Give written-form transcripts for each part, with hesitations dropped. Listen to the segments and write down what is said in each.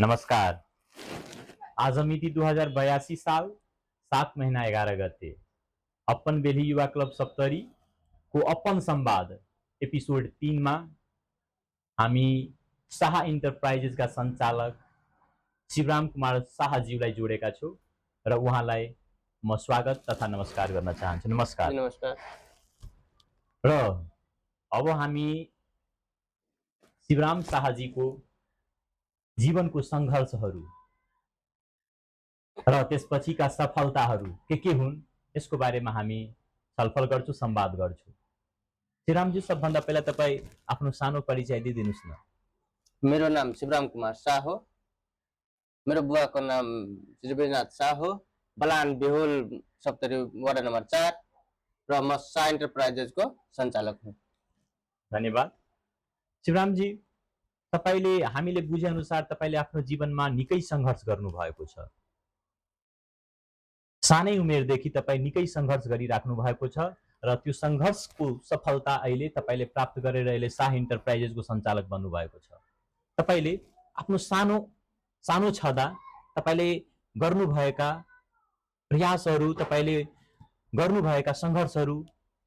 नमस्कार। आज मिति 2082 साल 7 महीना 11 गते अपन बेली युवा क्लब सप्तरी को अपन संवाद एपिसोड 3 मा हामी शाह इन्टरप्राइजेसका सञ्चालक शिवराम कुमार शाहज्यूलाई जोडेका छौँ र उहाँलाई म स्वागत तथा नमस्कार गर्न चाहन्छु। नमस्कार। नमस्कार। र अब हामी शिवराम शाहजीको जीवनको सङ्घर्षहरू र त्यसपछिका सफलताहरू के हुन् यसको बारेमा हामी छलफल गर्छौँ, संवाद गर्छौँ। शिवरामजी, सबभन्दा पहिला तपाईँ आफ्नो सानो परिचय दिइदिनुहोस् न। मेरो नाम शिवराम कुमार शाह हो। मेरो बुवाको नाम त्रिवेणीनाथ शाह हो। बलान बेहुल सप्तरी वडा नम्बर 4 र म शाह इन्टरप्राइजेसको सञ्चालक हुँ। धन्यवाद। शिवरामजी, तपाईले हामीले बुझेअनुसार तपाईले आफ्नो जीवनमा निकै सङ्घर्ष गर्नुभएको छ। सानै उमेरदेखि तपाईँ निकै सङ्घर्ष गरिराख्नु भएको छ र त्यो सङ्घर्षको सफलता अहिले तपाईले प्राप्त गरेर अहिले शाह इन्टरप्राइजेसको सञ्चालक बन्नुभएको छ। तपाईले आफ्नो सानो छँदा तपाईले गर्नुभएका प्रयासहरू, तपाईले गर्नुभएका सङ्घर्षहरू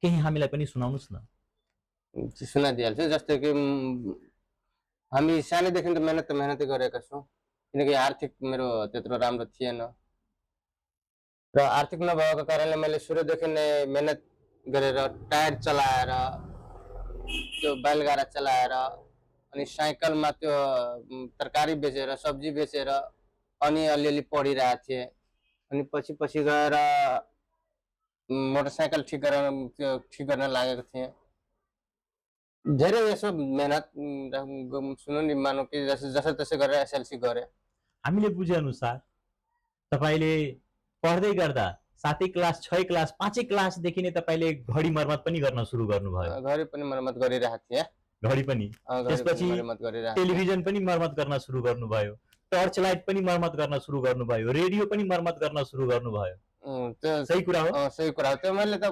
केही हामीलाई पनि सुनाउनुहोस् न। सुनाइदिइहाल्छु। जस्तै कि हामी सानैदेखि त मेहनतै गरेका छौँ, किनकि आर्थिक मेरो त्यत्रो राम्रो थिएन र आर्थिक नभएको कारणले मैले सुरुदेखि नै मेहनत गरेर टायर चलाएर, त्यो बैलगाडा चलाएर, अनि साइकलमा त्यो तरकारी बेचेर, सब्जी बेचेर अनि अलिअलि पढिरहेको थिएँ। अनि पछि गएर मोटरसाइकल ठिक गर्न लागेको थिएँ। धेरै यसो मेहनत सुन्नु नि, मानौ कि जसो तसो गरेर एसएलसी गरेँ। हामीले बुझेअनुसार तपाईले पढ्दै गर्दा 7 क्लास, 6 क्लास, 5 क्लासदेखि नै तपाईले घडी मर्मत पनि गर्न सुरु गर्नुभयो। घडी पनि मर्मत गरिरहेको थिएँ। घडी पनि। त्यसपछि टेलिभिजन पनि मर्मत गर्न सुरु गर्नुभयो, टर्च लाइट पनि मर्मत गर्न सुरु गर्नुभयो, रेडियो पनि मर्मत गर्न सुरु गर्नुभयो। त्यो सही कुरा हो। सही कुरा हो। त्यो मैले त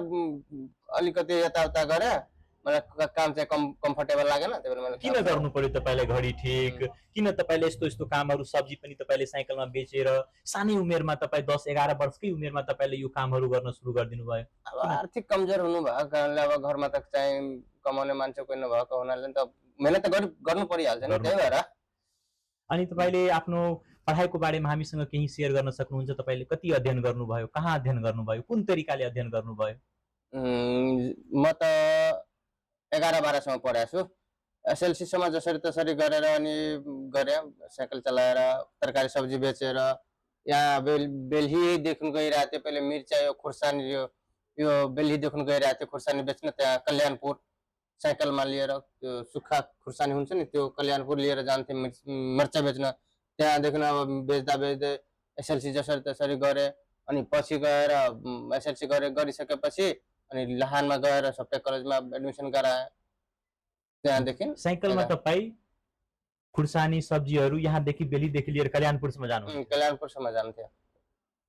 अलिकति यताउता गरेँ, मलाई काम चाहिँ कम्फर्टेबल लागेन। त्यही भएर मैले किन गर्नु पर्यो तपाईलाई घडी ठिक? किन तपाईले यस्तो कामहरू, सब्जी पनि तपाईले साइकलमा बेचेर सानै उमेरमा, तपाईँ 10-11 वर्षकै उमेरमा तपाईले यो कामहरू गर्न सुरु गरिदिनु भयो? अब आर्थिक कमजोर हुनु भएको कारणले, अब घरमा त चाहिँ कमाउने मान्छे कोही नभएको हुनाले त मेहनत त गर्नु परिहाल्छ नि। त्यही भएर। अनि तपाईले आफ्नो पढाइको बारेमा हामीसँग केही सेयर गर्न सक्नुहुन्छ? तपाईले कति अध्ययन गर्नुभयो, कहाँ अध्ययन गर्नुभयो, कुन तरिकाले अध्ययन गर्नुभयो? म त 11-12 सम्म पढेको छु। एसएलसीसम्म जसरी तसरी गरेर अनि गरेँ, साइकल चलाएर, तरकारी सब्जी बेचेर। यहाँ बेल्हीदेखि गइरहेको थिएँ। पहिले मिर्चा, यो खुर्सानी, यो बेल्हीदेखि गइरहेको थिएँ खुर्सानी बेच्न। त्यहाँ कल्याणपुर साइकलमा लिएर, त्यो सुक्खा खुर्सानी हुन्छ नि, त्यो कल्याणपुर लिएर जान्थेँ मर्चा बेच्न। त्यहाँदेखि अब बेच्दै एसएलसी जसरी तसरी गरेँ। अनि पछि गएर एसएलसी गरिसकेपछि अनि लहानमा गएर सफ्टवेयर कलेजमा एडमिसन गराएँ। त्यहाँदेखि साइकलमा तपाईँ खुर्सानी सब्जीहरू यहाँदेखि बेलीदेखि लिएर कल्याणपुरसम्म जानु? कल्याणपुरसम्म जान्थ्यो।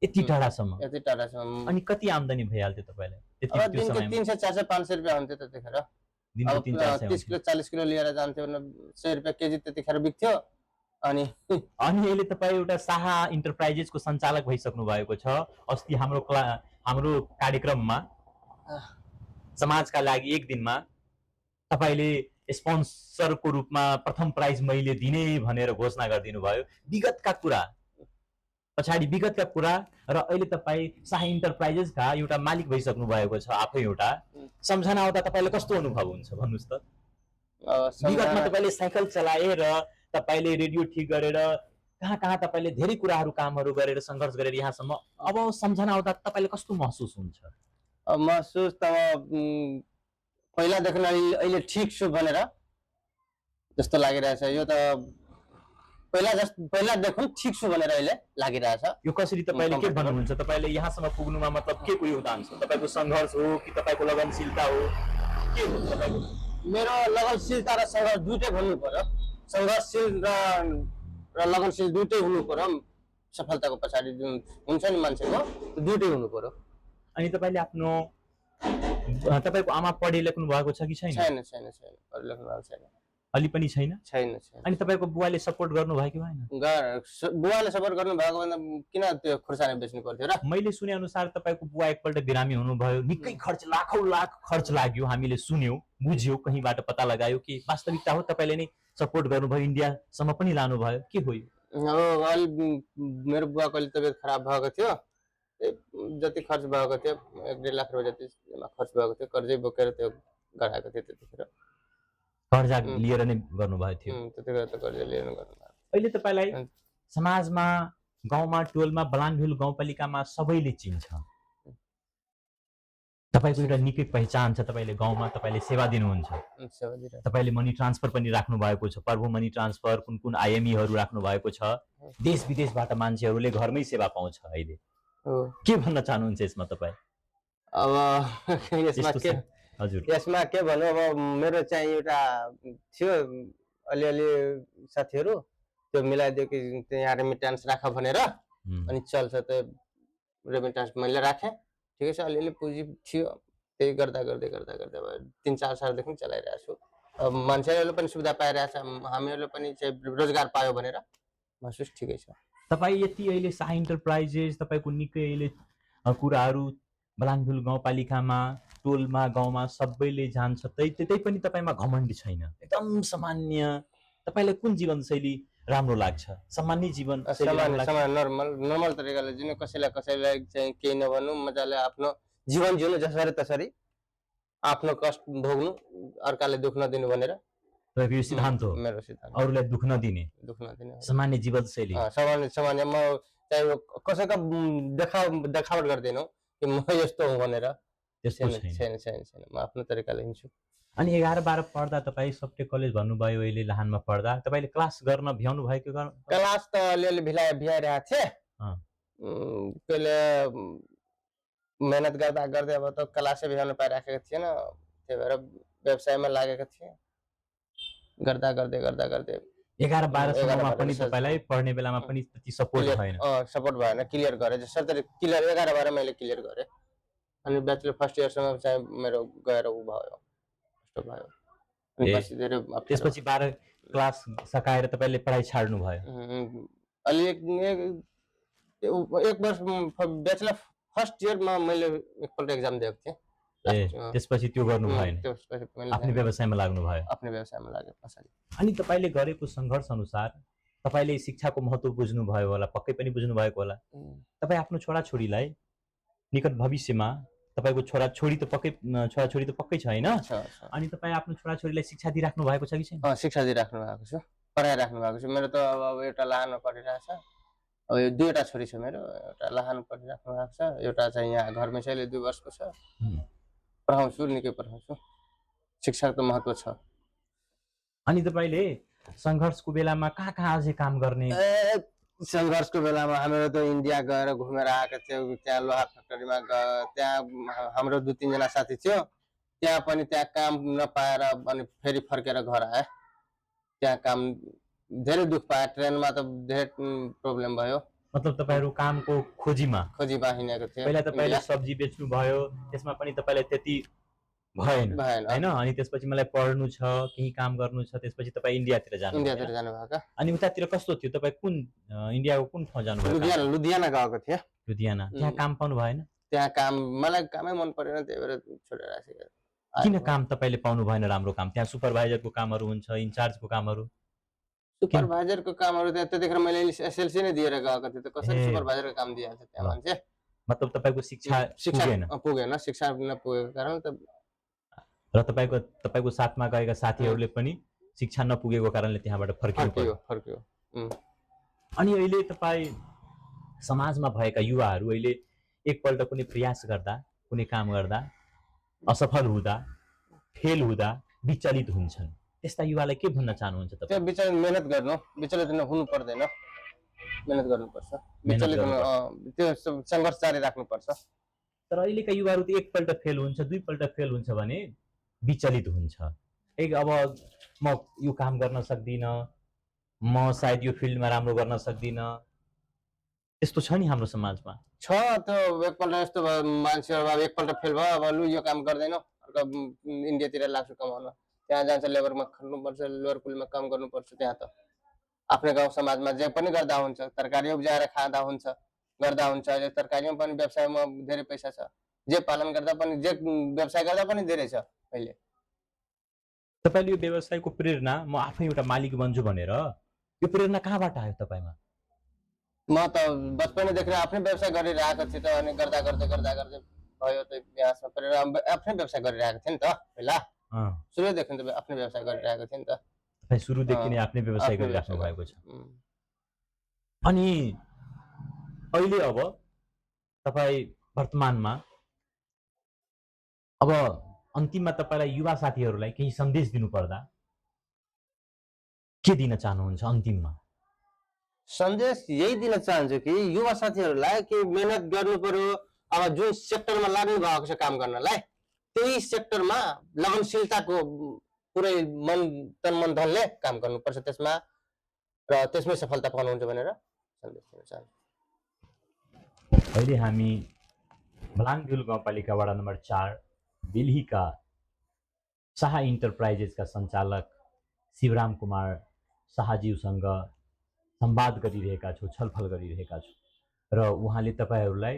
यति टाढासम्म? यति टाढासम्म। अनि कति आम्दानी भइहाल्थ्यो तपाईँलाई? दिनको 300, 400, 500 रुपियाँ हुन्थ्यो त्यतिखेर। 30 किलो 40 किलो लिएर जान्थ्यो भने 100 रुपियाँ केजी त्यतिखेर बिक्थ्यो। अनि अहिले तपाईँ एउटा शाह इन्टरप्राइजेसको सञ्चालक भइसक्नु भएको छ। अस्ति हाम्रो कार्यक्रममा समाजका लागि एक दिनमा तपाईले स्पोन्सरको रूपमा प्रथम प्राइज मैले दिने भनेर घोषणा गरिदिनु भयो। विगतका कुरा र अहिले तपाईँ शाह इन्टरप्राइजेसका एउटा मालिक भइसक्नु भएको छ आफै। एउटा सम्झना आउँदा तपाईले कस्तो अनुभव हुन्छ भन्नुहोस् त? विगतमा तपाईले साइकल चलाएर, तपाईले रेडियो ठिक गरेर, कहाँ तपाईले धेरै कुराहरू, कामहरू गरेर, सङ्घर्ष गरेर यहाँसम्म, अब सम्झना आउँदा तपाईले कस्तो महसुस हुन्छ? महसुस त पहिलादेखि अहिले ठिक छु भनेर जस्तो लागिरहेछ। यो त पहिलादेखि ठिक छु भनेर अहिले लागिरहेछ। यो कसरी तपाईले के भन्नुहुन्छ? तपाईले यहाँसम्म पुग्नुमा मतलब के को योगदान छ? तपाईको सङ्घर्ष हो कि तपाईको लगनशीलता हो? के हो तपाईको? मेरो लगनशीलता र सङ्घर्ष दुईटै भन्नु पर्यो। सङ्घर्षशील र लगनशील दुईटै हुनु पर्यो। सफलताको पछाडि जुन हुन्छ नि मान्छेको, दुईटै हुनु पर्यो। अनि तपाईले आफ्नो तपाईको आमा पढे लेख्नु भएको छ कि छैन? छैन, पढे लेख्नु भएको छैन। अलि पनि छैन छैन अनि तपाईको बुवाले सपोर्ट गर्नु भयो कि भएन बुवाले सपोर्ट गर्नु भएको भन्दा किन त्यो खुर्सानी बेच्नु पर्थ्यो र मैले सुने अनुसार तपाईको बुवा एकपल्ट बिरामी हुनुभयो निकै खर्च लाखौं लाख खर्च लाग्यो हामीले सुन्यौ बुझ्यौ कहीँबाट पत्ता लगायो कि वास्तविकता हो तपाईले नै सपोर्ट गर्नुभयो इन्डियासम्म पनि लानुभयो के हो अब अलि मेरो बुवाको अलि तबियत खराब भएको थियो जति खर्च भएको थियो 1.5 लाख रुपियाँ जति खर्च भएको थियो कर्जै बोकेर त्यो गराएको थियो त्यतिखेर कर्जा लिएर नै गर्नुभयो थियो त्यतिखेर त कर्जा लिएर गर्नुभयो अहिले तपाईलाई समाजमा गाउँमा टोलमा बलानभिल गाउँपालिकामा सबैले चिन्छ तपाईको एउटा निकै पहिचान छ तपाईले गाउँमा तपाईले सेवा दिनुहुन्छ तपाईले मनी ट्रान्सफर पनि राख्नु भएको छ प्रभु मनी ट्रान्सफर कुन कुन आइएमईहरु राख्नु भएको छ देश विदेशबाट मान्छेहरुले घरमै सेवा पाउँछ अहिले के भन्न चाहनुहुन्छ यसमा तपाई अब यसमा के हजुर यसमा के भन्नु अब मेरो चाहिँ एउटा थियो अलिअलि साथीहरु त्यो मिलाइदियो कि यहाँ रेमिटेन्स राख भनेर अनि चल्छ त्यो रेमिटेन्स मैले राखे ठिकै छ अलिअलि पुँजी थियो त्यही गर्दा गर्दै 3-4 सालदेखि चलाइरहेको छु अब मान्छेहरूले पनि सुविधा पाइरहेछ हामीहरूले पनि चाहिँ रोजगार पायो भनेर महसुस ठिकै छ तपाई यति अहिले शाह इन्टरप्राइजेस तपाईको निकै अहिले कुराहरु बलानभिल गाउँपालिकामा टोलमा गाउँमा सबैले जान्छ त्यतै पनि तपाईमा घमण्ड छैन एकदम सामान्य तपाईलाई कुन जीवनशैली राम्रो लाग्छ सामान्य जीवन सामान्य नर्मल तरिकाले जिनु कसैलाई चाहिँ केही नभन्नु मजाले आफ्नो जीवन जिउनु जसरी तसरी आफ्नो कष्ट भोग्नु अर्काले दुख नदिनु भनेर तपाईको यो सिद्धान्त हो मेरो सिद्धान्त अरूलाई दुख नदिने सामान्य जीवनशैली सामान्य म चाहिँ कसैको देखावट गर्दिनँ कि म यस्तो हुँ भनेर त्यस्तो छैन म आफ्नो तरिकाले हिँड्छु अनि 11-12 पढ्दा तपाई सफ्टे कलेज भन्नुभयो अहिले लाहानमा पढ्दा तपाईले क्लास गर्न भ्याउनु भयो कि क्लास त अलिअलि भ्याइरहेको थिए पहिले मेहनत गर्दा गर्दै अब त क्लासै भ्याउनु पाइराखेको थिएन त्यही भएर व्यवसायमा लागेको थिए गर्दा गर्दै 11-12 सम्ममा पनि तपाईलाई पढ्ने बेलामा पनि त्यति सपोर्ट भएन सपोर्ट भएन क्लियर गरे जसरी क्लियर 11-12 मैले क्लियर गरे अनि ब्याचलर फर्स्ट इयर सम्म चाहिँ मेरो गएर उ भयो त्यसपछि 12 क्लास सकाएर तपाईले पढाइ छाड्नु भयो अलि एक वर्ष ब्याचलर फर्स्ट इयरमा मैले एकपल्ट एक्जाम दिएको थिएँ त्यसपछि त्यो गर्नु भएन आफ्नो व्यवसायमा लाग्नु भयो आफ्नो व्यवसायमा लागे पछाडी अनि तपाईले गरेको संघर्ष अनुसार तपाईले शिक्षाको महत्त्व बुझ्नु भयो होला पक्कै पनि बुझ्नु भएको होला तपाई आफ्नो छोराछोरीलाई निकट भविष्यमा तपाईको छोराछोरी त पक्कै छ हैन अनि तपाई आफ्नो छोराछोरीलाई शिक्षा दिइराख्नु भएको छ कि छैन शिक्षा दिइराख्नु भएको छ पढाइराख्नु भएको छ मेरो त अब एउटा लाहानमा पढिरहेछ अब यो दुईवटा छोरी छ मेरो एउटा लाहानमा पढिराख्नु भएको छ एउटा चाहिँ यहाँ घरमै छ अहिले 2 वर्षको छ पढाउँछु निकै पढाउँछु शिक्षाको त महत्त्व छ अनि तपाईले संघर्षको बेलामा कहाँ अझै काम गर्ने संघर्षको बेलामा हामीहरू त इन्डिया गएर घुमेर आएका थियौँ त्यहाँ लोहा फ्याक्ट्रीमा त्यहाँ हाम्रो 2-3 जना साथी थियो त्यहाँ पनि त्यहाँ काम नपाएर अनि फेरि फर्केर घर आए त्यहाँ काम धेरै दुख पाए ट्रेनमा त धेरै प्रब्लम भयो मतलब तपाईहरु कामको खोजीमा हिँडेको थिए पहिला तपाईले सब्जी बेच्नु भयो त्यसमा पनि तपाईलाई त्यति भएन हैन अनि त्यसपछि मलाई पढ्नु छ केही काम गर्नु छ त्यसपछि तपाई इन्डियातिर जानु भएको अनि उतातिर कस्तो थियो तपाई कुन इन्डियाको कुन ठाउँ जानु भयो लुधियाना गएको थिए लुधियाना त्यहाँ काम पाउनु भएन त्यहाँ काम मलाई कामै मन परेन त्यही भएर छोडेर आएको किन काम तपाईले पाउनु भएन राम्रो काम त्यहाँ सुपरभाइजरको कामहरु हुन्छ इन्चार्जको कामहरु सुपरभाइजरको कामहरु त्यतिखेर मैले एसएलसी नै दिएर गएको थिएँ त कसरी सुपरभाइजरको काम दिइहाल्छ त्यहाँ मान्छे मतलब तपाईको शिक्षा पुगेन शिक्षा नपुगेको कारण त र तपाईको साथमा गएका साथीहरुले पनि शिक्षा नपुगेको कारणले त्यहाँबाट फर्कियो अनि अहिले तपाई समाजमा भएका युवाहरु अहिले एकपल्ट कुनै प्रयास गर्दा कुनै काम गर्दा असफल हुँदा फेल हुँदा विचलित हुन्छन् त्यस्ता युवालाई के भन्न चाहनुहुन्छ तपाई त्यो मेहनत गर्नु विचलित हुनु पर्दैन मेहनत गर्नुपर्छ विचलित त्यो संघर्ष जारी राख्नुपर्छ तर अहिलेका युवाहरु त एकपल्ट फेल हुन्छ दुईपल्ट फेल हुन्छ भने विचलित हुन्छ अब म यो काम गर्न सक्दिन म सायद यो फिल्डमा राम्रो गर्न सक्दिन त्यस्तो छ नि हाम्रो समाजमा छ त्यो एकपल्ट यस्तो मान्छेहरु अब एकपल्ट फेल भयो अब लु यो काम गर्दैन अर्को इन्डियातिर लाग्छु कमाउन त्यहाँ जान्छ, लेबरमा खट्नुपर्छ, लेबर कुलीमा काम गर्नुपर्छ। त्यहाँ त आफ्नै गाउँ समाजमा जे पनि गर्दा हुन्छ, तरकारी उब्जाएर खाँदा हुन्छ, गर्दा हुन्छ। अहिले तरकारीमा पनि व्यवसायमा धेरै पैसा छ, जे पालन गर्दा पनि, जे व्यवसाय गर्दा पनि धेरै छ अहिले। तपाईँले यो व्यवसायको प्रेरणा म आफै एउटा मालिक बन्छु भनेर यो प्रेरणा कहाँबाट आयो तपाईँमा? म त बचपनैदेखि आफ्नै व्यवसाय गरिरहेको थिएँ त, अनि गर्दा गर्दै गर्दा गर्दै भयो त बिहासमा परेर आफ्नै व्यवसाय गरिरहेको थिएँ नि त पहिला। सुरुदेखि त आफ्नै व्यवसाय गरिरहेको थिएँ नि त। तपाईँ सुरुदेखि नै आफ्नै व्यवसाय आफ्नै गरिराख्नु व्यवसाय भएको छ। अनि अहिले अब तपाईँ वर्तमानमा अब अन्तिममा तपाईँलाई युवा साथीहरूलाई केही सन्देश दिनुपर्दा के दिन चाहनुहुन्छ अन्तिममा? सन्देश यही दिन चाहन्छु कि युवा साथीहरूलाई कि मेहनत गर्नु पर्यो। अब जुन सेक्टरमा लाग्नु भएको छ काम गर्नलाई, त्यही सेक्टरमा लगनशीलताको पुरै मन तन मन धनले काम गर्नुपर्छ त्यसमा, र त्यसमै सफलता पाउनुहुन्छ भनेर सन्देश दिन चाहन्छु। अहिले हामी भलाङभिल गाउँपालिका वडा नम्बर 4 बेलहीका शाह इन्टरप्राइजेसका सञ्चालक शिवराम कुमार शाहज्यूसँग संवाद गरिरहेका छौँ, छलफल गरिरहेका छौँ र उहाँले तपाईँहरूलाई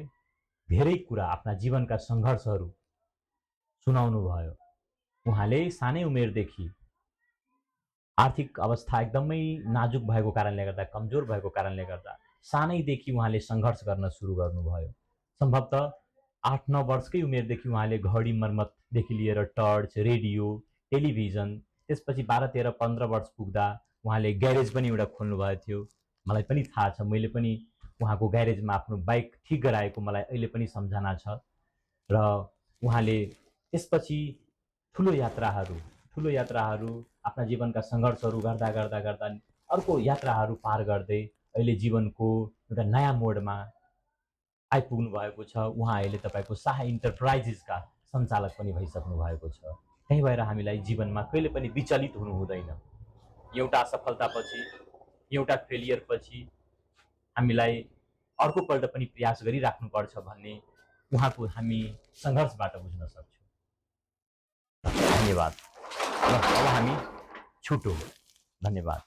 धेरै कुरा आफ्ना जीवनका सङ्घर्षहरू सुनाउनु भयो। उहाँले सानै उमेरदेखि आर्थिक अवस्था एकदमै नाजुक भएको कारणले गर्दा, कमजोर भएको कारणले गर्दा सानैदेखि उहाँले सङ्घर्ष गर्न सुरु गर्नुभयो। सम्भवतः 8-9 वर्षकै उमेरदेखि उहाँले घडी मर्मतदेखि लिएर टर्च, रेडियो, टेलिभिजन, त्यसपछि 12-13-15 वर्ष पुग्दा उहाँले ग्यारेज पनि एउटा खोल्नुभएको थियो। मलाई पनि थाहा छ, मैले पनि उहाँको ग्यारेजमा आफ्नो बाइक ठिक गराएको मलाई अहिले पनि सम्झना छ। र उहाँले त्यसपछि ठुलो यात्राहरू आफ्ना जीवनका सङ्घर्षहरू गर्दा गर्दा गर्दा अर्को यात्राहरू पार गर्दै अहिले जीवनको एउटा नयाँ मोडमा आइपुग्नु भएको छ। उहाँ अहिले तपाईँको शाह इन्टरप्राइजेसका सञ्चालक पनि भइसक्नु भएको छ। त्यही भएर हामीलाई जीवनमा कहिले पनि विचलित हुनु हुँदैन। एउटा सफलतापछि, एउटा फेलियरपछि हामीलाई अर्कोपल्ट पनि प्रयास गरिराख्नुपर्छ भन्ने उहाँको हामी सङ्घर्षबाट बुझ्न सक्छौँ। धन्यवाद। अब हामी छुटौँ। धन्यवाद।